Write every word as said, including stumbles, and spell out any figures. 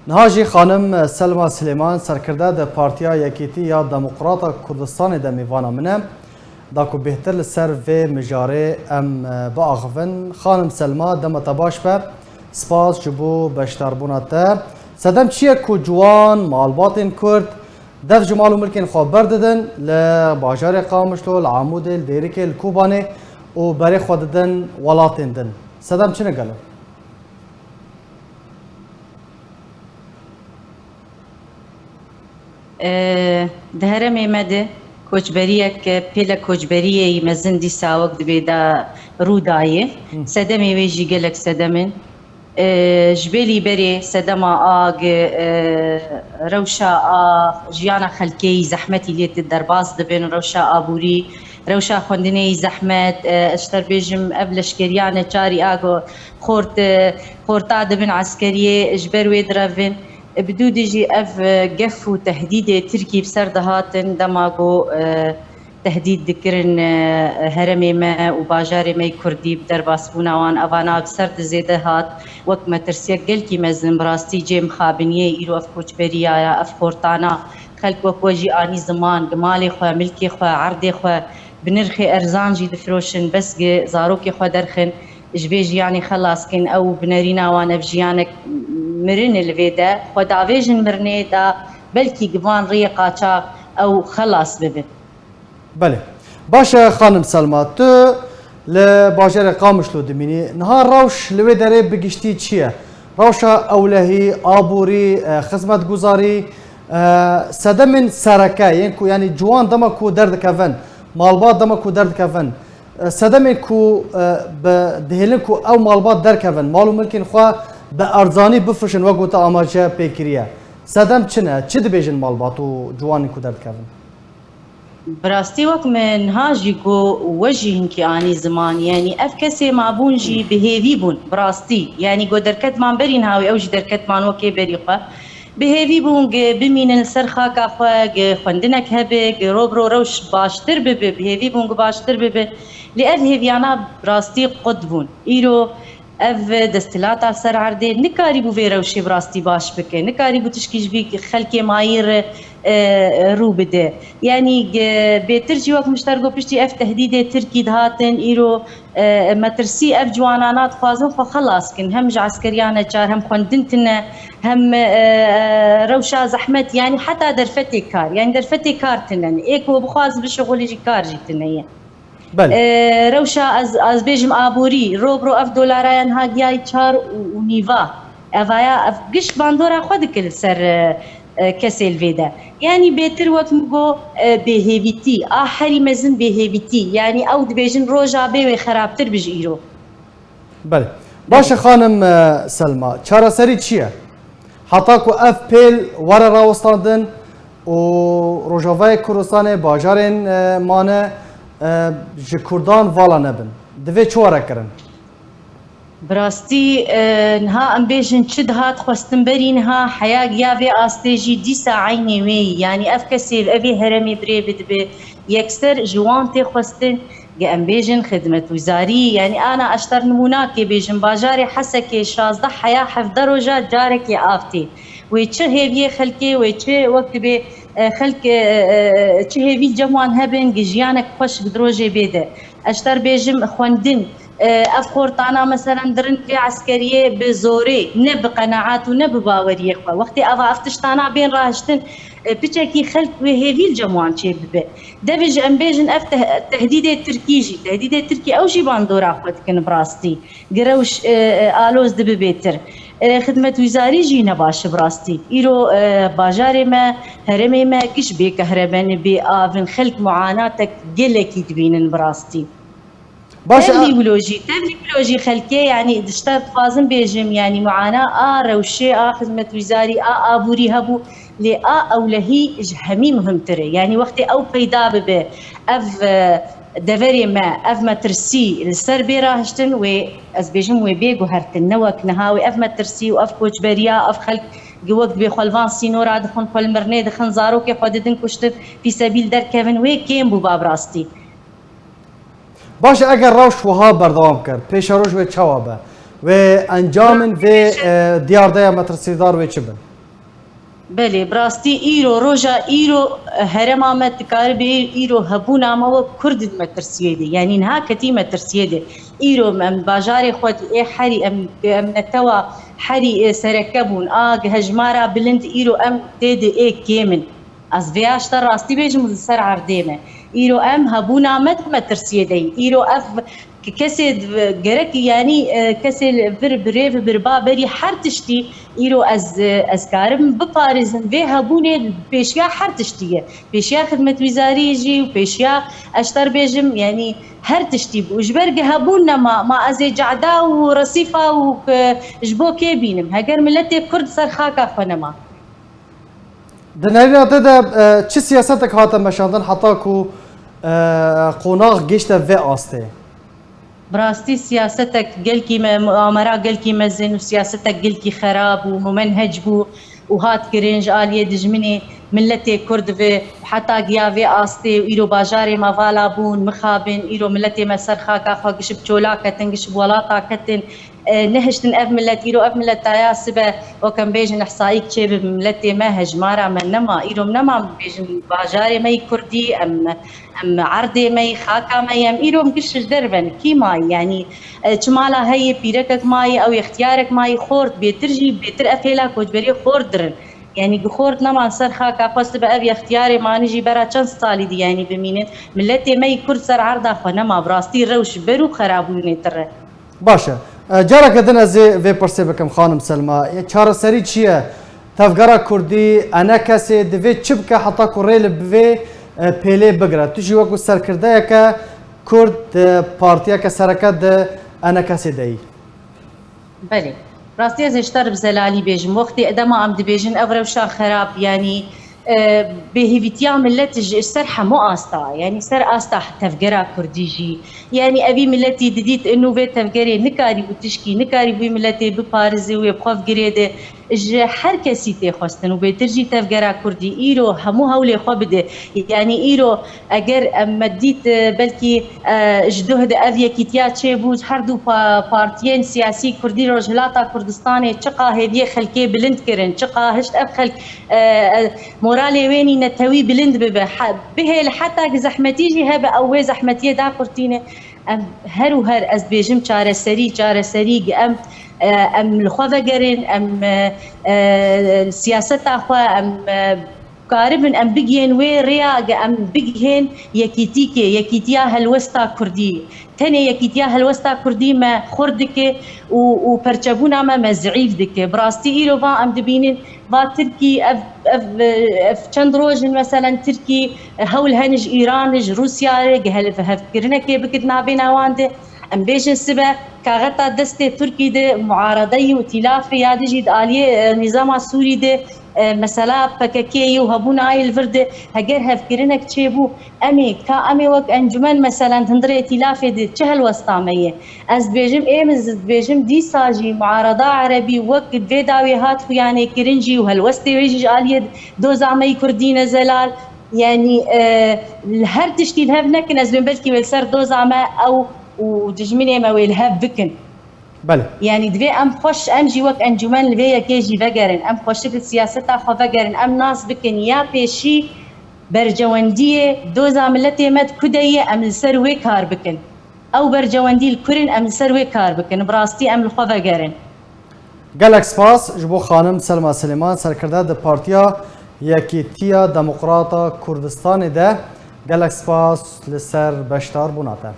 Niha jî xanim Selma Silêman, serkirde di Partiya Yekîtî ya Demokrata Kurdistanê de mêvana min e. Da ku bêhtir li ser vê mijarê em biaxivin. Xanim Selma, dema te baş be. Spas ji bo beşdarbûna te. Sedem çi ye ku ciwan, malbatên Kurd, dev ji mal û milkên xwe berdidin li bajarê Qamişlo, li Amûdê, li Dêrikê, li Kobanê û berê xwe didin welatên din? Sedem çi ne gelo? E, di herêmê me de koçberiyek, pêle koçberiyê mezin dîsa wek dibê de rû dayê. Hı. Sedemê wê jî gelek sedem in. E, ji bê lîberê sedema a gi, e, rewşa a jiyana xelkê yî zehmetî lê te derbas dibin, rewşa aborî, rewşa xwendinê yî zehmet, e, ez ji te bêjim ev leşkeriya neçarî a go xort, e, xorta dibin eskeriyê ji ber wê direvin. E, bi dû de jî ev, e, gef û tehdîdê Tirkî bi ser dihatin dema go, e, tehdîd dikirin, e, herêmê me û bajarê me yê Kurdî bi derbasbûna wan, evana bi ser de zêde hat, wek metirsiyek gelkî mezin, bi rastî cê mixabiniyê îro ev koçberiya ya, ev xortana, xelk wek we jî anî ziman, gi malê xwe, milkê xwe, erdê xwe bi nirxê erzan jî difiroşin, bes gi zarokê xwe derxin, ji vê jiyanê xelas kin, ew bi nerîna wan ev jiyanek mirin li vê de, xwe davêjin mirinê da belkî gi van rêyê qaçax ew xelas bibin. Belê. Baş e, xanim Selma, tu li bajarê Qamişlo dimînî. Niha rewş li wê derê bi giştî çi ye? Rewşa ewlehî, aborî, e, xizmetguzarî, e, sedemên sereke yên ku, yanî ciwan dema ku derdikevin, malbat dema ku derdikevin, e, sedemên ku, e, bi, dihêlin ku ew malbat derkevin, mal û milkên xwe bi erzanî bifroşin, wek gote amaje pê kiriye. Sedem çi ne? Çi dibêjin malbat û ciwanên ku derdikevin? Bi rastî wek min niha jî got, we jî hinkî anî ziman, yanî ev kesê mabûn jî bi hêvî bûn, bi rastî. Yanî got derketman berî niha wê ew jî derketman wekê berî xwe. Bi hêvî bûn gi bimînin li ser xaka xwe, gi xwendinek hebe, gi ro bi ro rewş baştir bibe, bi hêvî bûn gi baştir bibe. Lê ev hêviyana bi rastî qut bûn. Îro ev desthilata ser erdê nikarîbû vê rewşê bi rastî baş bike. Nikarîbû tişkî ji vî xelkê mayî re, e, rû bide. Yanî, e, bêtir jî wek min ji te re got, piştî ev tehdîdê Tirkî dihatin, îro, e, metirsî ev ciwanana dixwazin xwe xelas kin. Hem ji eskeriya neçar, hem xwendin tine, hem, e, e, rewşa zehmet, yanî heta derfetê kar. Yanî derfetê kar tine. Ê ku bixwaz bişixulî jî kar jî tine ye. Belê. E, rewşa ez, ez bêjim aborî, ro bi ro ev dolara ya niha giyayî çar û, û nîva. Evaya, ev gişt bandora xwe dike li ser, e, e, kesê li vê de. Yanî bêtir wek min got, e, bêhêvîtî, a herî mezin bêhêvîtî. Yanî ew dibêjin roja bê wê xerabtir bi ji îro. Belê. Baş e xanim, e, Selma, çareserî çi ye? Heta ku ev pêl were rawestandin û Rojavayê Kurdistanê, bajarên, e, mane, e, ji Kurdan vala nebin. Divê çi were kirin? Bi rastî, e, niha em bêjin çi dihat xwestin berî niha heya giya vê astê jî dîsa eynê wê yî. Yanî ev kesê li evê herêmê birê bidibe, yekser ji wan tê xwestin. Ge em bêjin xidmetguzarî, yanî ana ez ji te nimûnakê bêjim, bajarê Hesekê şazdeh heya hevdeh roja carekê av tê. Wê çi hêviyê xelkê, wê çi wek dibê, e, xelk, e, e, e, çi hêvî cem wan hebin, gi jiyanek xweş gi di rojê bê de. Ez ji te bêjim xwendin, e, ev xortana meselen dirin vê eskeriyê bi zorê, ne bi qenaet û ne bi baweriyê xwe. Wextê eva ev tiştana bên rahiştin, e, piçekî xelk wê hêvî li cem wan çê bibe. Devê ji em bêjin ev teh-, tehdîdê Tirkî jî, tehdîdê Tirkî ew jî bandora xwe dikin bi rastî. Gi rewş, e, e, aloz dibe bêtir. E, xidmetguzarî jî ne baş e bi rastî. Îro, e, bajarê me, herêmê me giş bê kehrebe ne, bê av in, xelk muanatek gelekî dibînin bi rastî. Baş e. Tevlî wilo jî, tevlî wilo jî xelkê, yanî, dişta dixwazim bêjim, yanî, muana a rewşê, a xizmetguzarî, a aborî hebû, lê a ewlehî ji hemî muhimtir e. Yanî, wextê ew peyda bibe, ev, e, deverê me, ev metirsî li ser bê rahiştin, wê, ez bêjim, wê bê guhertin. Ne wek niha wê ev metirsî û ev koçberiya, ev xelk gi wek dibê xwe li van sînora dixin, xwe li mirinê dixin, zarokê xwe didin kuştin, fîsebîl derkevin, wê kêm bû ba bi rastî. Baş e, eger rewş wiha berdewam kir, pêşeroj wê çawa be? Wê encamên vê, e, diyardeya metirsîdar wê çi bin? Belê, bi rastî îro, roja îro, e, herêma me dikare bê îro hebûna me wek Kurd di metirsiyê de, yanî niha ketî metirsiyê de. Îro em bajarê xwe di ê herî, em, em netewa herî, e, sereke bûn, a hejmara bilind, îro em tê di ê kêm in. Ez vê aşta rastî bêjim, li ser erdê me. Îro em hebûna me di metirsiyê de yin. Îro ev Ki kesê di-, gerek, yanî, e, kesê li vir birêv, birba berî her tiştî, îro ez, e, ez karim biparêzim vê hebûnê pêşiya her tiştî ye. Pêşiya xidmetwîzarî jî û pêşiya, ez ji te re bêjim, yanî her tiştî bû. Ji ber gi hebûn nema, ma ez ê cehda û resîfa û ki ji bo kê bînim? Heger miletê Kurd ser xaka xwe nema. Di nerîna te de, e, çi siyasetek hate meşandin heta ku, e, qonax gihişte vê astê? Bi rastî siyasetek gelkî me, muamera gelkî mezin û siyasetek gelkî xerab û mumenhec bû û hat kirin ji aliyê dijminê miletê Kurd ve û heta giya vê astê û îro bajarê me vala bûn, mixabin, îro miletê me ser xaka xwe giş bi çola ketin, giş bi welata ketin. E, nehiştin ev milet, îro ev milet taya sibe, wek em bêjin, ihsaîk çêbe, miletê me, hejmara me nema. Îro em nema, em bêjin, bajarê me yî Kurdî, em, em erdê me yî, xaka me yî, em îro em giş ji derve ne. Kî mayî? Yanî, e, çi mala heyî, pîrekek mayî, ew ixtiyarek mayî, xort, bêtir jî, bêtir ev hêla koçberiyê xort dirin. Yanî, gi xort neman ser xaka xwe, sibe ev ixtiyarê mani jî bera çend salî di, yanî, bimînin. Miletê me yî Kurd ser erda xwe nema, bi rastî rewş ber û xerabûnê tire. Baş e. E, careke din ez ê vê pirsê bikim, xanim Selma. E, çareserî çi ye? Tevgera Kurdî, ENKSê, divê çi bike heta ku rê li vê, e, pêlê bigire? Tu jî wekû serkirdeyeke Kurd di partiyeke sereke di ENKSê de yî. Belê. Rastî ez ê ji te re bi zelalî bêjim. Wextê dema em dibêjin ev rewşa xerab, yanî, e, bêhêvîtiya milet ji ser hemû asta, yanî ser asta tevgera Kurdî jî. Yanî evî miletî didît inu vê tevgerê nikarîbû tişkî, nikarîbû wî miletê biparizê û wê bi xwe bi girê de ji her kesî tê xwestin û bêtir jî tevgera Kurdî îro hemû hewlê xwe bide. Yanî îro eger em me dît, e, belkî, e, ji duh de ev yekîtiya çêbû, ji her du pa-, partiyên siyasî Kurdî Rojhilata Kurdistanê çiqa hêviyê xelkê bilind kirin, çiqa hişt ev xelk, e, e, moralê wê nî netewî bilind bibe. He-, bihêle heta ki zehmetî jî hebe, ew wê zehmetiyê dakurtîne. Em her û her, ez dibêjim, çareserî, çareserî, em, e, em li xwe vegerin, em, e, e, siyaseta xwe, em, e, karibin em bigihên wê rêya, em bigihên yekîtîkê, yekîtiya helwesta Kurdî. Tenê yekîtiya helwesta Kurdî me xurt dike û, û perçebûna me, me zîîf dike. Bi rastî îro va em dibînin, va Tirkî ev, ev, ev çend roj in, meselen, Tirkî hewl hene ji Îran, ji Rûsya re, hev-, hevkirinekê bike di navbêna wan de. Em bêjin sibe kaxeta destê Tirkî de muaredeyî û tîlafê ya dijî di aliyê, e, nîzama Sûrî de, e, mesela P K K yî û hebûna yê li vir de, heger hevkirinek çêbû, em ê ka em ê wek encûmen, meselen, di hundirê tîlafê de çi helwesta me ye? Ez dibêjim, ê min zî dibêjim, dîsa jî muareda erebî wek vê dawî hat xuyanê kirin jî û helwestê wê jî ji aliyê doza me yî Kurdî ne zelal. Yanî, e, li her tiştî li hev nekin, ez dibêm belkî wê li ser doza me ew û dijminê me wê li hev bikin. Belê. Yanî divê em xweş, em jî wek encûmen li vê yekê jî vegerin, em xweşik li siyaseta xwe vegerin, em nas bikin ya pêşî bercewendiyê doza miletê me di ku de ye, em li ser wê kar bikin. Ew bercewendî li kur in, em li ser wê kar bikin. Bi rastî em li xwe vegerin. Gelek spas ji bo xanim Selma Silêman, serkirde di Partiya Yekîtiya Demokrata Kurdistanê de. Gelek spas li ser beşdarbûna te.